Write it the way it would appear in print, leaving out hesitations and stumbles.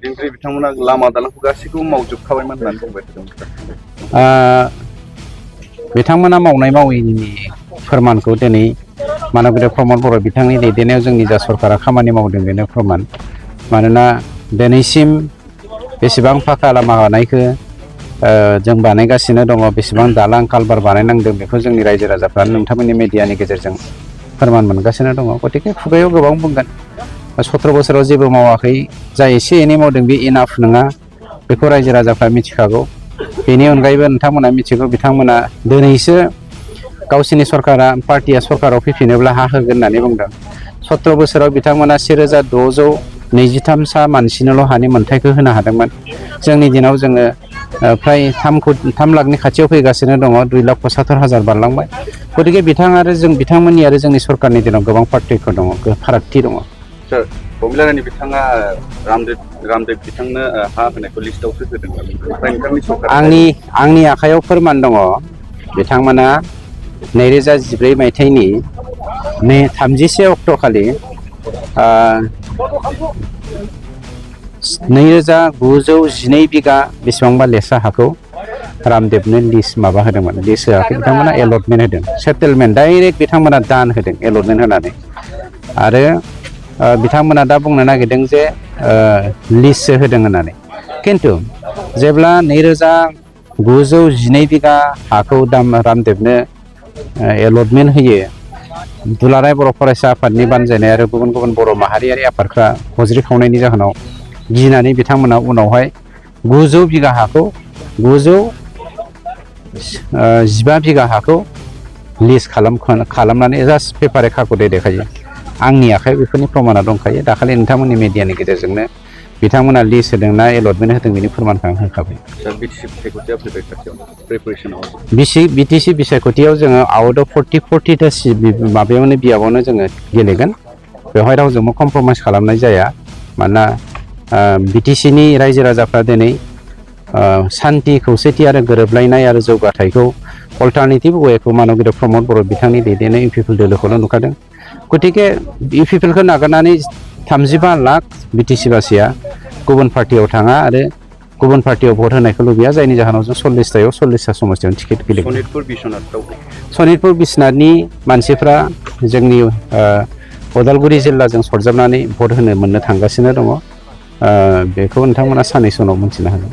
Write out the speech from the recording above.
दैदेनगिरि बिथांमोना लामा दालांखौ गासैखौबो मावजोबखाबायमोन होननानै बुंबाय थादों। बिथांमोना मावनाय मावैनि फोरमानखौ दिनै मानगोरिया प्रमद बर' बिथांनि दैदेननायाव जोंनि जा सरकारा खामानि मावदों बेनो फोरमान। मानोना दिनैसिम बेसेबां फाखा लामा बानायखो जों बानायगासिनो दङ, बेसेबां दालां कालभार बानायनांदों बेखौ जोंनि रायजो राजाफ्रा नोंथांमोननि मिडियानि गेजेरजों फोरमान मोनगासिनो दङ। गतिके खुगायाव गोबां बुंगोन 17 बोसोराव जेबो मावाखै, जा एसे एनै मावदों बे इनाफ नङा, बेखौ रायजो राजाफ्रा मिथिखागौ। बेनि अनगायैबो नोंथांमोना मिथिगौ बिथांमोना दिनैसो गावसिनि सरकारा पार्टिया सरकाराव फैफिनोब्ला हा होगोन होननानै बुंदों। 17 बोसोराव बिथांमोना 1623 सा मानसिनोल' हानि मोन्थायखौ होनो हादोंमोन। जोंनि दिनाव जोङो फ्राय 3 लाखनि खाथियाव फैगासिनो दङ, 2,75,000 बारलांबाय। गतिके बिथांमोननि आरो जोंनि सरकारनि दिनाव गोबां पार्थक्य दङ, फारागथि दङ। सार, प्रमिलारानि बिथाङा रामदेव बिथांनो हा होनायखौ लिस्टआवसो होदों नालाय, नोंथांनि सरकारा आंनि आखायाव फोरमान दङ। बिथांमोना 2014 मायथाइनि 31 अक्ट' खालि 2912 बिगा बेसेबांबा लेसा हाखौ रामदेवनो लिस्ट माबा होदोंमोन। लिस्ट होआखै, बिथांमोना एलटमेन्ट होदों, सेटेलमेन्ट डाइरेक्ट बिथांमोना दान होदों एलटमेन्ट होनानै। आरो बिथांमोना दा बुंनो नागिरदों जे लिस्टसो होदों होननानै। खिन्थु जेब्ला 2912 बिगा हाखौ रामदेवनो एलटमेन्ट होयो, दुलाराय बर' फरायसा आफादनि बानजायनाय आरो गुबुन गुबुन बर' माहारियारि आफादफ्रा हज्रि खावनायनि जाहोनाव गिनानै बिथांमोना उनावहाय 900 बिगा हाखौ 915 बिगा हाखौ लिस्ट खालामनानै जास्ट पेपारे खाख'दे देखायो। आंनि आखायाव बेफोरनि प्रमाना दंखायो। दाखालि नोंथांमोननि मिडियानि गेजेरजोंनो बिथांमोना लिस्ट होदों ना एलटमेन्ट होदों बेनि फोरमानखौ आं होखाबाय। बिटिसि बिसायख'थियाव जोङो आउट अफ 40टा माबायावनो बियाबावनो जोङो गेलेगोन। बेवहाय रावजोंबो कमप्रमाइस खालामनाय जाया। मानोना बिटिसिनि रायजो राजाफ्रा दिनै सान्थि, खौसेथि आरो गोरोबलायनाय आरो जौगाथायखौ अल्टारनेटिभ वेखौ मानगोरिया प्रमद बर' बिथांनि दैदेननाय इउपिपिएल दोलोखौनो नुखादों। गतिके इउपिपिएलखौ नागारनानै 35 लाख बिटिसि बासिया गुबुन पार्टियाव थाङा आरो गुबुन पार्टियाव भट होनायखौ लुबैया, जायनि जाहोनाव जों 40टा समस्तियावनो टिकेट गेलेगोन। सनितपुर बिश्वनाथनि मानसिफ्रा जोंनि उदालगुरि जिल्लाजों सरजाबनानै भट होनो मोननो थांगासिनो दङ। बेखौ नोंथांमोना साननैसो उनाव मिथिनो हागोन।